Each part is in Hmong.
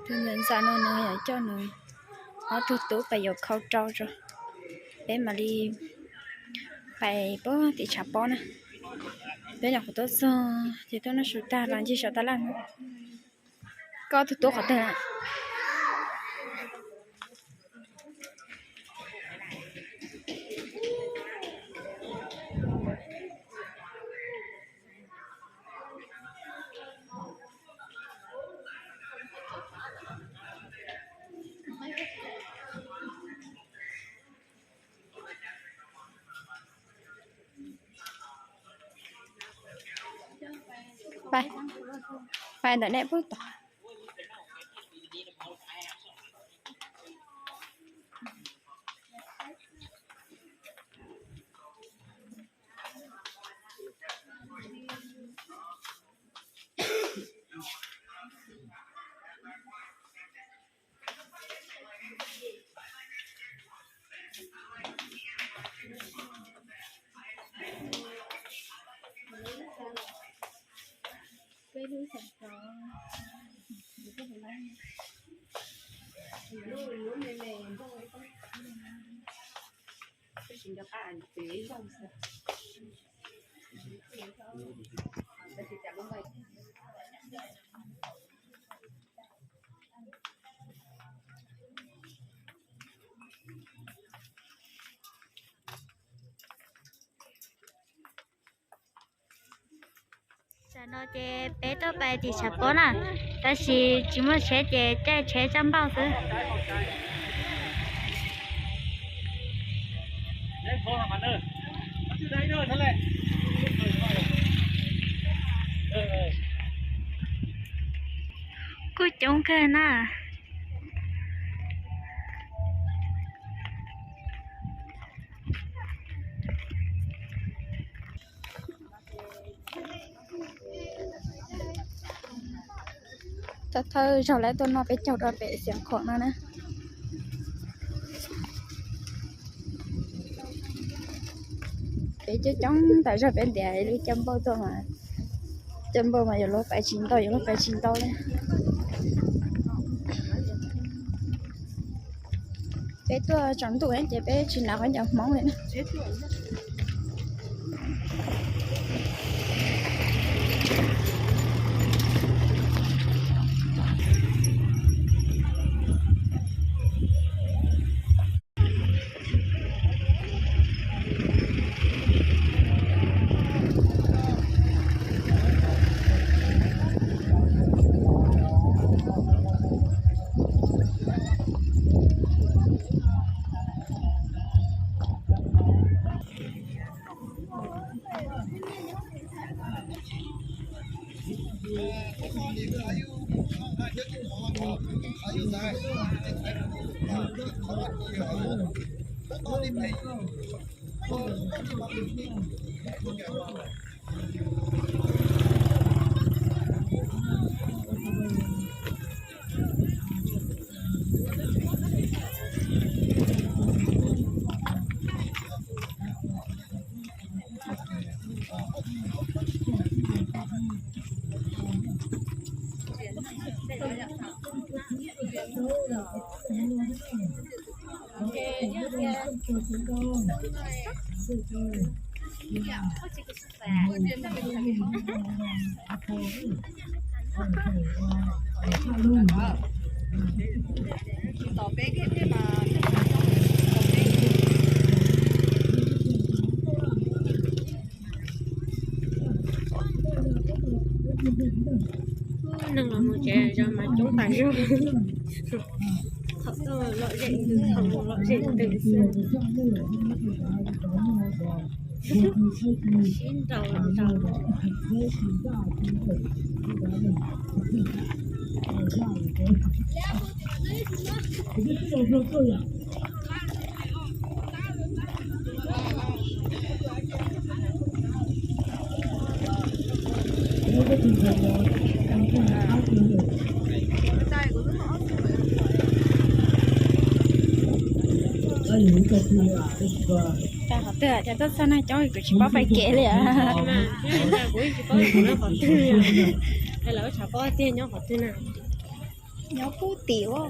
Tus ntxhais no nws yuav coj nws ob tug tub pais yuav khau rau tso, peb mam li pais pem tim tshav pob na. Peb nyuam qhuav tuaj txog ces tuaj noj su tag los ncig saum tab laj no. Koj ob tug tub qhov twg na? Pais, pais ntawm nej puag tod. Tam no ces peb tuaj pais tim tshav pob na, tab sis tsis muaj tsheb ces caij tsheb caj npauj xwb. Kuj coob kawg na. Thawj thawj zaug lawv tuaj noj peb caug rau pem Xiav Khuam no na. Peb coob coob tas zog peb ntiav li caj npauj tuaj mas, caj npauj mas yuav luag pais tsis ntau, yuav luag pais tsis ntau li. Peb tuaj tsaus ntuj ces peb tsis hnav qhov ncauj hmoob li na. Neeg los mus tsev zos mas coob tas zog. Thaum tuaj lom zem ntws, thaum mus lom zem ntws xwb. Sib nraus nraus. Qhov twg, cas tuaj txog no coob kuv tsis paub pais kev li. Kuv tsis paub kuv nyob qhov twg, lawv tshav pob tiag nyob qhov twg na. Nyob puag tim ua,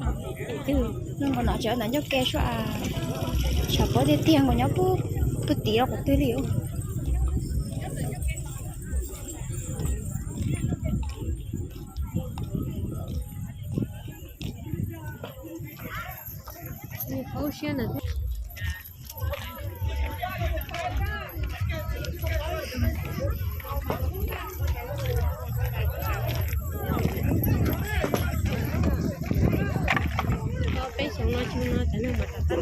twg no nkaus no tseem ntawm ncauj ke sua, tshav pob tiag tiag nkaus nyob puag tim los qhov twg li. Peb xyoo no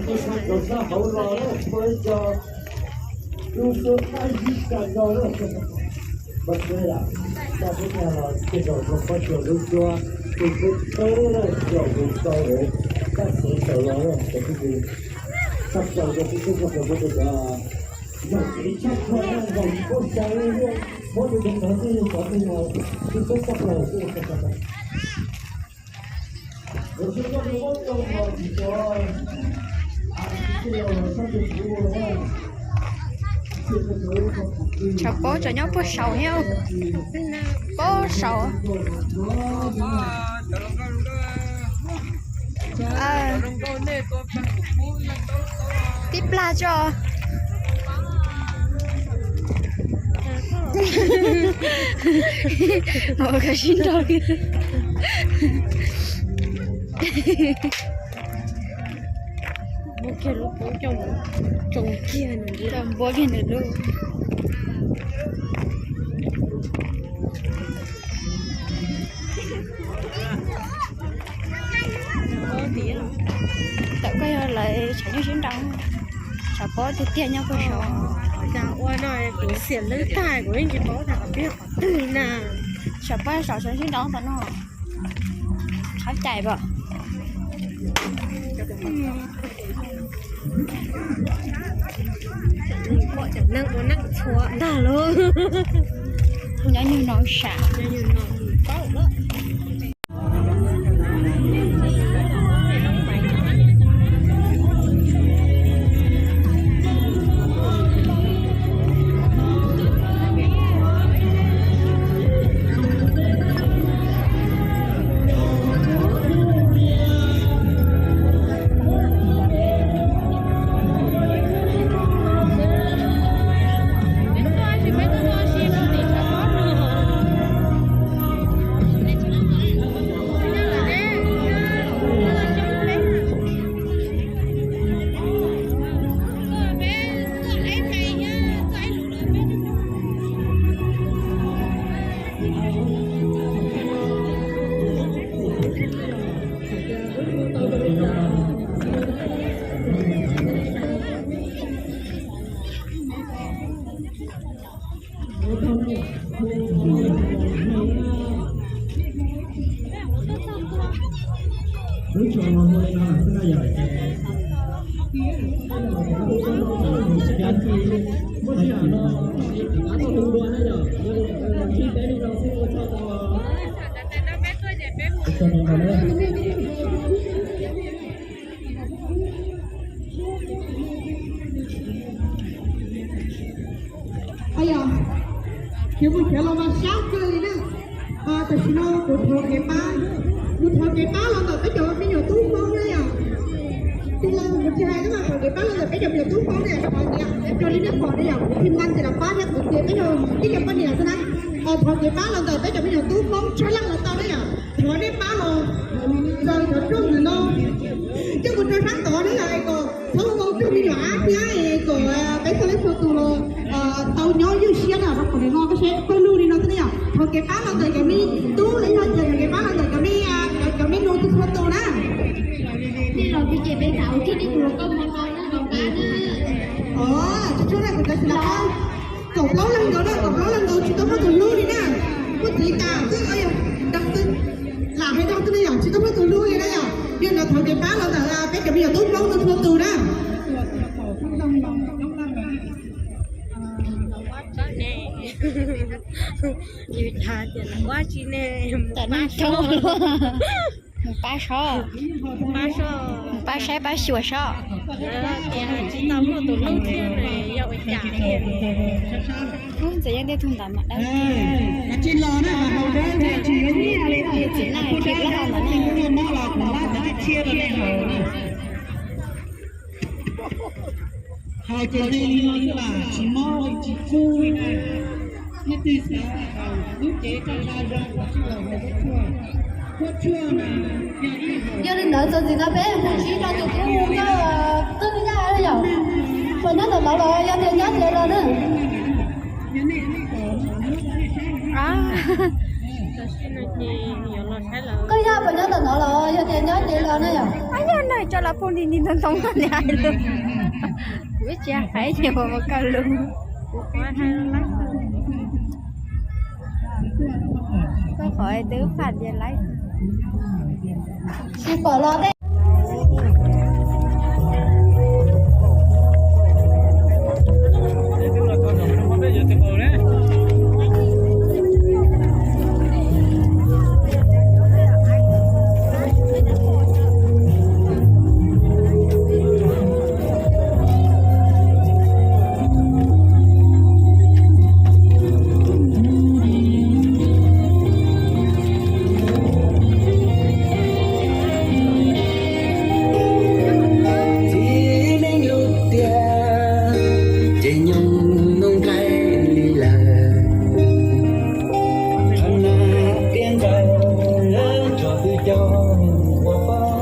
tsis no cov neeg mas rov qab tiag. Lub suab qab zib tsa no, pab teb yam, pab teb yam los tej zaum rau pab tsuas lub suab tus pub tawb zaum tus tau es pab txhawv tawm los cov phooj ywg, tshaj plaws rau peb teb tshaj plaws muab rau cov yog kev tshaj plaws zaum tus pub tawb, muab rau cov ntawd tej yog cov tej no tus pub tshaj plaws xwb. Tshav pob tseem nyob puag saud thiab, puag saud. Tib plag tso. Ua koj sib nrog. Muab kiag lub pob coj mus tsoo kiag nws, npuab kiag nws lub. Tawm koj yog lawv tshav nyuj sib nrau, tshav pob tiag tiag nyob puag saud. Cas ua no kuv xiam lwb tag kuv yeej tsis paub tias qhov twg na. Tshav pob saud tshav nyuj sib nrau tas no. Qhov cais pom. Pom cov neeg ua neej txhua ntag lauj. Nyob nyuag no sam. Yog, khiav mus khiav los mas sab kawg li na. Tam sim no kuv thov kev pab, kuv thov kev pab los ntawm peb cov me nyuam tub Hmoob na yom. Tus los kuv tsis hais na, thov kev pab los ntawm peb cov me nyuam tub Hmoob na yom, thov tias raws li nej pom na yom, kuv phim nqa ces los pab thiab kuv tias peb yog ib cov poj niam xwb na. Thov kev pab los ntawm peb cov me nyuam tub Hmoob tshab leej los tau na yom, thov nej pab los raws cov rooj ntawm no coj mus rau sab tod na yom, es kom txhob ua tug me nyuam ab thiab es kom peb txhua leej txhua tus los tau nyob ywj siab na. Rau qhov ntawm no koj saib pawg lug li no xwb na yom, thov kev pab los ntawm cov me tub los yog thov kev pab los ntawm cov me, cov me nus txhua tus na. Nej los ces peb tham ua ke, nej tus los koj mus no na, los pab na. Tsis tshua na, kuv cov tsis los pab. Kaum plaub leeg nkaus na, kaum plaub leeg nkaus tsis tau muaj tus hlub li na. Muaj txiv tas xwb, dag xwb, lam hais dag xwb na yom, tsis tau muaj tus hlub li na yom. Yog no thov kev pab los ntawm peb cov me nyuam tub Hmoob txhua tus na. Yus cas tias lam ua tsi ne, mus pab sob, mus pab sob, mus Pab saib pab xyuas sob. Tsis tau muaj tus hlub thiab yog ua cas. Ub, ntxawm yeej tej tug ntawd mas dawb tiag. Txiv neej khi plaub hau ntawd ne. Hais tias nej li no xwb las tsis mob tsis kub li na. Nej twg xav lub cev tau da zoo tsis los hais huab tshuaj. Huab tshuaj mas yog li ntawd txog txiv no peb mus sib rau tus tub hu koj twb yaj yom. Puas nyob ntawm no los yog tias nyob tias los na? Koj yaj puas nyob ntawm no los yog tias nyob tias los na yom? Yog na tso los phooj di ni ntoo ntoo no niam hais lus. Kuv tsis hais ces ua mus kawg lus. Koj qhov twb fam tias laib. Tsis pom los tej. Txiv neej lub tiaj ces nyoog noo nqaij li lawm. Qhov na tiaj nkaus tso twb coj ua poj.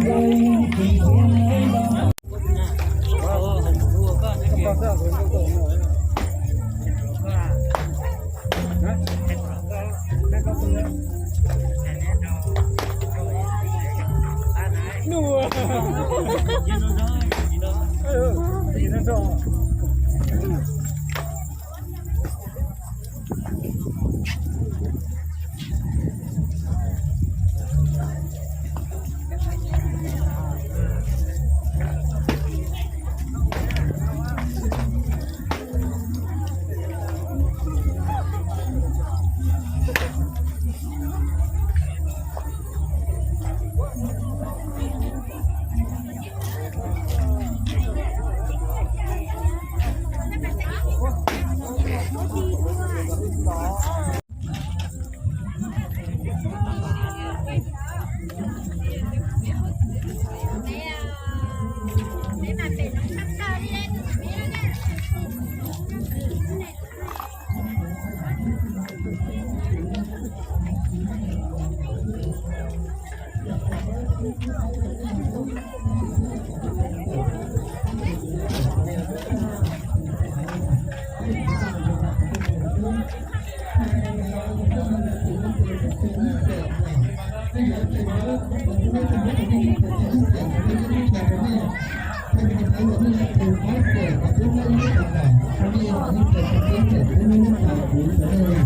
Yog li ntawd, cov nyob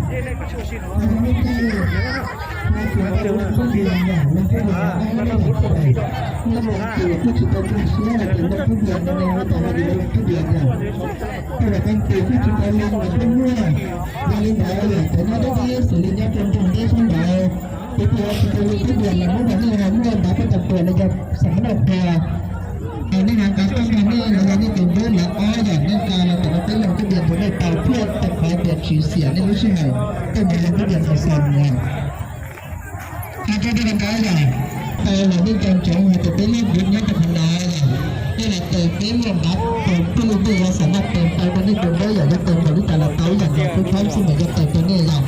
deb deb xws li nyob rau nroog deb sab nraud, tus twg tsis tau li tub diam los muab nrog nej ho muaj ntav peb tau tuas los yog xam noj qhua. Nej hais nqa toj nrog nej los yog nej tus dub lawv ob yam nej nqa los tam no peb leeg tub diam nrog nej tau thiab, rau qhov tias tsis xiam nej lub sij hawm, tej mus leej tub diam nrog xaus mus. Hais rau tej ntawd yom, tau los nej nco ntsoov hais tias peb lub group nyob rau qhov no yom, nej los tes peb muaj ntav tes, peb lub ntuj yog xam noj tes tau rau nej tus dub yom, yog tes npaum li cas los tau ib yam nkaus, peb pab xwb mas yog tes rau nej yom.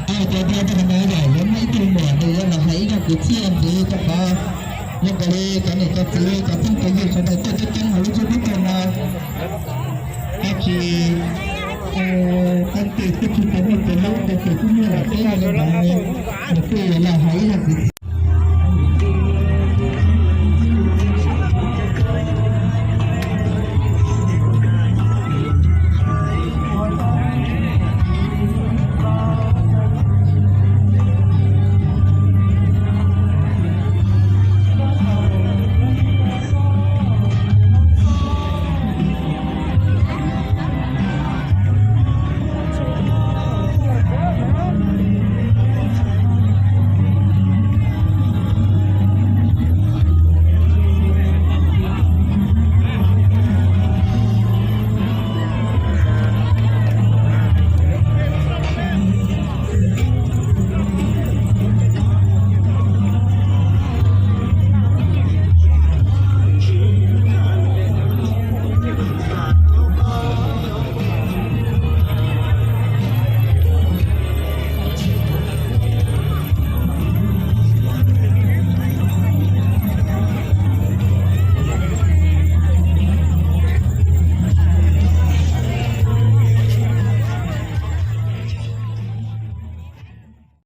Hais tias rau tej ntawd yom, yuav muaj ib tug muam nws yuav los hais ib zaj kwv txhiaj ntxiv rau qhov zoo nkaus li cov niam cov txiv cov phooj cov ywg sawv daws tuaj coob coob hauv lub tsheb tub rog no. Tab sis tag kis twb tsis tau muaj tus hlub, tag kis twb muaj lawm thiab, yog li ntawd nws kuj yuav los hais ib zaj kwv txhiaj.